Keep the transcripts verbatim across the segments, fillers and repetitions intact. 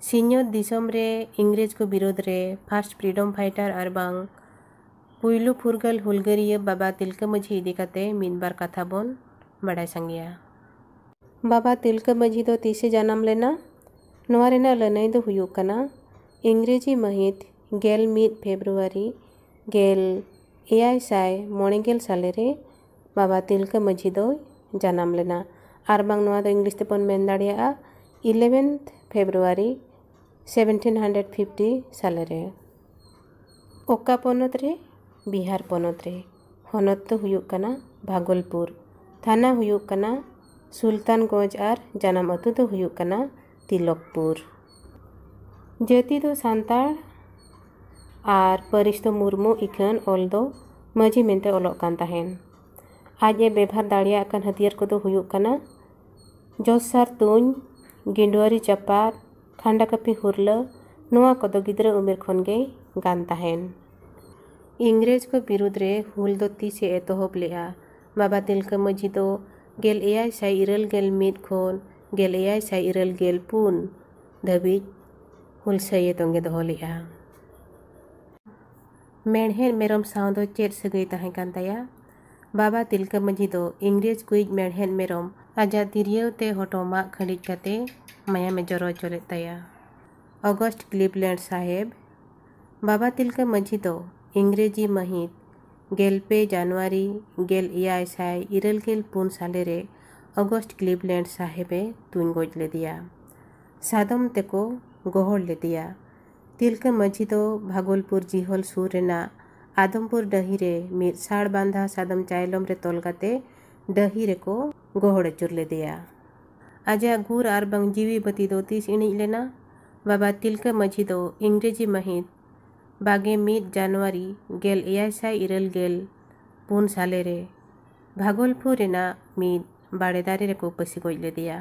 ᱥᱤᱧᱚᱛ ᱫᱤᱥᱚᱢ ᱨᱮ ᱤᱝᱨᱮᱡᱽ ᱠᱚ ᱵᱤᱨᱳᱫᱷ ᱨᱮ first freedom fighter ᱟᱨ ᱵᱟᱝ ᱯᱩᱭᱞᱩ ᱯᱷᱩᱨᱜᱟᱹᱞ ᱦᱩᱞᱜᱟᱹᱨᱤᱭᱟᱹ ᱵᱟᱵᱟ ᱛᱤᱞᱠᱟᱹ ᱢᱟᱹᱡᱷᱤ ᱤᱫᱤ ᱠᱟᱛᱮ ᱢᱤᱫ ᱵᱟᱨ ᱠᱟᱛᱷᱟ ᱵᱚᱱ ᱵᱟᱰᱟᱭ ᱥᱟᱸᱜᱮᱭᱟ᱾ ᱵᱟᱵᱟ ᱛᱤᱞᱠᱟᱹ ᱢᱟᱹᱡᱷᱤ ᱫᱚ ᱛᱤᱥᱮ ᱡᱟᱱᱟᱢ ᱞᱮᱱᱟ? ᱱᱚᱣᱟ ᱨᱮᱱᱟᱜ ᱞᱟᱹᱱᱟᱹᱭ ᱫᱚ ᱦᱩᱭᱩᱜ ᱠᱟᱱᱟ, ᱤᱝᱨᱮᱡᱤ ᱢᱟᱹᱦᱤᱛ ᱜᱮᱞ ᱢᱤᱫ ᱯᱷᱮᱵᱽᱨᱩᱣᱟᱨᱤ ᱜᱮᱞ ᱮᱭᱟᱭ ᱥᱟᱭ ᱢᱚᱬᱮ ᱜᱮᱞ ᱥᱟᱞᱮ ᱨᱮ ᱵᱟᱵᱟ ᱛᱤᱞᱠᱟᱹ ᱢᱟᱹᱡᱷᱤ ᱫᱚᱭ ᱡᱟᱱᱟᱢ ᱞᱮᱱᱟ, ᱟᱨ ᱵᱟᱝ ᱱᱚᱣᱟ ᱫᱚ ᱤᱝᱞᱤᱥ ᱛᱮᱵᱚᱱ ᱢᱮᱱ ᱫᱟᱲᱮᱭᱟᱜᱼᱟ eleventh February seventeen hundred fifty ᱥᱟᱞᱮ ᱨᱮ᱾ ᱚᱠᱟ ᱯᱚᱱᱚᱛ ᱨᱮ? ᱵᱤᱦᱟᱨ ᱯᱚᱱᱚᱛ ᱨᱮ᱾ ᱦᱚᱱᱚᱛ ᱫᱚ ᱦᱩᱭᱩᱜ ᱠᱟᱱᱟ ᱵᱷᱟᱜᱚᱞᱯᱩᱨ, ᱛᱷᱟᱱᱟ ᱦᱩᱭᱩᱜ ᱠᱟᱱᱟ ᱥᱩᱞᱛᱟᱱᱜᱚᱸᱡᱽ ᱟᱨ ᱡᱟᱱᱟᱢ ᱟᱹᱛᱩ ᱫᱚ ᱦᱩᱭᱩᱜ ᱠᱟᱱᱟ ᱛᱤᱞᱚᱠᱯᱩᱨ᱾ ᱡᱟᱹᱛᱤ ᱫᱚ ᱥᱟᱱᱛᱟᱲ ᱟᱨ ᱯᱟᱹᱨᱤᱥ ᱫᱚ ᱢᱩᱨᱢᱩ, ᱤᱠᱷᱟᱹᱱ ᱚᱞ ᱫᱚ ᱢᱟᱹᱡᱷᱤ ᱢᱮᱱᱛᱮ ᱚᱞᱚᱜ ᱠᱟᱱ ᱛᱟᱦᱮᱱ᱾ ᱟᱡ ᱮ ᱵᱮᱵᱷᱟᱨ ᱫᱟᱲᱮᱭᱟᱜ ᱠᱟᱱ ᱦᱟᱹᱛᱭᱟᱹᱨ ᱠᱚᱫᱚ ᱦᱩᱭᱩᱜ ᱠᱟᱱᱟ ᱡᱚᱥ ᱥᱟᱨ ᱛᱩᱧ, ᱜᱤᱸᱰᱣᱟᱹᱨᱤ ᱪᱟᱯᱟᱫ, ᱠᱷᱟᱱᱰᱟ ᱠᱟᱹᱯᱤ ᱦᱩᱨᱞᱟᱹ, ᱱᱚᱣᱟ ᱠᱚᱫᱚ ᱜᱤᱫᱽᱨᱟᱹ ᱩᱢᱮᱨ ᱠᱷᱚᱱ ᱜᱮᱭ ᱜᱟᱱ ᱛᱟᱦᱮᱱ᱾ ᱤᱝᱨᱮᱡᱽ ᱠᱚ ᱵᱤᱨᱩᱫᱽ ᱨᱮ ᱦᱩᱞ ᱫᱚ ᱛᱤᱥ ᱮ ᱮᱛᱚᱦᱚᱵ ᱞᱮᱫᱼᱟ? ᱵᱟᱵᱟ ᱛᱤᱞᱠᱟᱹ ᱢᱟᱹᱡᱷᱤ ᱫᱚ ᱜᱮᱞ ᱮᱭᱟᱭ ᱥᱟᱭ ᱤᱨᱟᱹᱞ ᱜᱮᱞ ᱢᱤᱫ ᱠᱷᱚᱱ ᱜᱮᱞ ᱮᱭᱟᱭ ᱥᱟᱭ ᱤᱨᱟᱹᱞ ᱜᱮᱞ ᱯᱩᱱ ᱫᱷᱟᱹᱵᱤᱡ ᱦᱩᱞᱥᱟᱹᱭ ᱮ ᱛᱚᱸᱜᱮ ᱫᱚᱦᱚ ᱞᱮᱫᱼᱟ᱾ ᱢᱮᱬᱦᱮᱫ ᱢᱮᱨᱚᱢ ᱥᱟᱶ ᱫᱚ ᱪᱮᱫ ᱥᱟᱹᱜᱟᱹᱭ ᱛᱟᱦᱮᱸ ᱠᱟᱱ ᱛᱟᱭᱟ? ᱵᱟᱵᱟ ᱛᱤᱞᱠᱟᱹ ᱢᱟᱹᱡᱷᱤ ᱫᱚ ᱤᱝᱨᱮᱡᱽ ᱠᱚᱭᱤᱡ ᱢᱮᱬᱦᱮᱫ ᱢᱮᱨᱚᱢ ᱟᱡᱟᱜ ᱛᱤᱨᱭᱳ ᱛᱮ ᱦᱚᱴᱚᱜ ᱢᱟᱜ ᱠᱷᱟᱹᱲᱤᱡ ᱠᱟᱛᱮ ᱢᱟᱭᱟᱢᱮ ᱡᱚᱨᱚ ᱦᱚᱪᱚ ᱞᱮᱫ ᱛᱟᱭᱟ᱾ ᱚᱜᱚᱥᱴ ᱠᱞᱤᱵᱞᱮᱱᱰ ᱥᱟᱦᱮᱵᱽ᱾ ᱵᱟᱵᱟ ᱛᱤᱞᱠᱟᱹ ᱢᱟᱹᱡᱷᱤ ᱫᱚ ᱤᱝᱨᱮᱡᱤ ᱢᱟᱹᱦᱤᱛ ᱜᱮᱞ ᱯᱮ ᱡᱟᱱᱩᱣᱟᱨᱤ ᱜᱮᱞ ᱮᱭᱟᱭ ᱥᱟᱭ ᱤᱨᱟᱹᱞ ᱜᱮᱞ ᱯᱩᱱ ᱥᱟᱞᱮ ᱨᱮ ᱚᱜᱚᱥᱴ ᱠᱞᱤᱵᱞᱮᱱᱰ ᱥᱟᱦᱮᱵᱽ ᱮ ᱛᱩᱧ ᱜᱚᱡ ᱞᱮᱫᱮᱭᱟ᱾ ᱥᱟᱫᱚᱢ ᱛᱮᱠᱚ ᱜᱚᱦᱚᱲ ᱞᱮᱫᱮᱭᱟ᱾ ᱛᱤᱞᱠᱟᱹ ᱢᱟᱹᱡᱷᱤ ᱫᱚ ᱵᱷᱟᱜᱚᱞᱯᱩᱨ ᱡᱤᱦᱚᱞ ᱥᱩᱨ ᱨᱮᱱᱟᱜ ᱟᱫᱚᱢᱯᱩᱨ ᱰᱟᱹᱦᱤ ᱨᱮ ᱢᱤᱫ ᱥᱟᱲ ᱵᱟᱸᱫᱷᱟ ᱥᱟᱫᱚᱢ ᱪᱟᱭᱞᱚᱢ ᱨᱮ ᱛᱚᱞ ᱠᱟᱛᱮ ᱰᱟᱹᱦᱤ ᱨᱮᱠᱚ ᱜᱚᱦᱚᱲ ᱟᱹᱪᱩᱨ ᱞᱮᱫᱮᱭᱟ᱾ ᱟᱡᱟᱜ ᱜᱩᱨ ᱟᱨ ᱵᱟᱝ ᱡᱤᱣᱤ ᱵᱟᱹᱛᱤ ᱫᱚ ᱛᱤᱥ ᱤᱬᱤᱡ ᱞᱮᱱᱟ? ᱵᱟᱵᱟ ᱛᱤᱞᱠᱟᱹ ᱢᱟᱹᱡᱷᱤ ᱫᱚ ᱤᱝᱨᱮᱡᱤ ᱢᱟᱹᱦᱤᱛ ᱵᱟᱜᱮ ᱢᱤᱫ ᱡᱟᱱᱩᱣᱟᱨᱤ ᱜᱮᱞ ᱮᱭᱟᱭ ᱥᱟᱭ ᱤᱨᱟᱹᱞ ᱜᱮᱞ ᱯᱩᱱ ᱥᱟᱞᱮ ᱨᱮ ᱵᱷᱟᱜᱚᱞᱯᱩᱨ ᱨᱮᱱᱟᱜ ᱢᱤᱫ ᱵᱟᱲᱮ ᱫᱟᱨᱮ ᱨᱮᱠᱚ ᱯᱟᱹᱥᱤ ᱜᱚᱡ ᱞᱮᱫᱮᱭᱟ᱾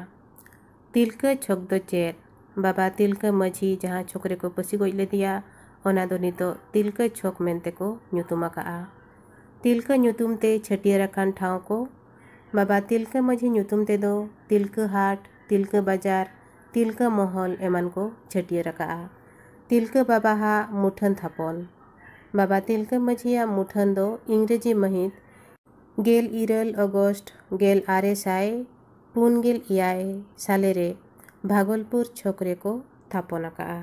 ᱛᱤᱞᱠᱟᱹ ᱪᱷᱚᱠ ᱫᱚ ᱪᱮᱫ? ᱵᱟᱵᱟ ᱛᱤᱞᱠᱟᱹ ᱢᱟᱹᱡᱷᱤ ᱡᱟᱦᱟᱸ ᱪᱷᱚᱠ ᱨᱮᱠᱚ ᱯᱟᱹᱥᱤ ᱜᱚᱡ ᱞᱮᱫᱮᱭᱟ, ᱚᱱᱟ ᱫᱚ ᱱᱤᱛᱚᱜ ᱛᱤᱞᱠᱟᱹ ᱪᱷᱚᱠ ᱢᱮᱱᱛᱮ ᱠᱚ ᱧᱩᱛᱩᱢ ᱟᱠᱟᱜᱼᱟ᱾ ᱛᱤᱞᱠᱟᱹ ᱧᱩᱛᱩᱢ ᱛᱮ ᱪᱷᱟᱹᱴᱭᱟᱹᱨ ᱟᱠᱟᱱ ᱴᱷᱟᱶ ᱠᱚ᱾ ᱵᱟᱵᱟ ᱛᱤᱞᱠᱟᱹ ᱢᱟᱹᱡᱷᱤ ᱧᱩᱛᱩᱢ ᱛᱮᱫᱚ ᱛᱤᱞᱠᱟᱹ ᱦᱟᱴ, ᱛᱤᱞᱠᱟᱹ ᱵᱟᱡᱟᱨ, ᱛᱤᱞᱠᱟᱹ ᱢᱚᱦᱚᱞ ᱮᱢᱟᱱ ᱠᱚ ᱪᱷᱟᱹᱴᱭᱟᱹᱨ ᱟᱠᱟᱫᱼᱟ᱾ ᱛᱤᱞᱠᱟᱹ ᱵᱟᱵᱟᱣᱟᱜ ᱢᱩᱴᱷᱟᱹᱱ ᱛᱷᱟᱯᱚᱱ᱾ ᱵᱟᱵᱟ ᱛᱤᱞᱠᱟᱹ ᱢᱟᱹᱡᱷᱤᱭᱟᱜ ᱢᱩᱴᱷᱟᱹᱱ ᱫᱚ ᱤᱝᱨᱮᱡᱤ ᱢᱟᱹᱦᱤᱛ ᱜᱮᱞ ᱤᱨᱟᱹᱞ ᱟᱜᱚᱥᱴ ᱜᱮᱞ ᱟᱨᱮ ᱥᱟᱭ ᱯᱩᱱ ᱜᱮᱞ ᱮᱭᱟᱭ ᱥᱟᱞᱮ ᱨᱮ ᱵᱷᱟᱜᱚᱞᱯᱩᱨ ᱪᱷᱚᱠ ᱨᱮᱠᱚ ᱛᱷᱟᱯᱚᱱ ᱟᱠᱟᱫᱼᱟ᱾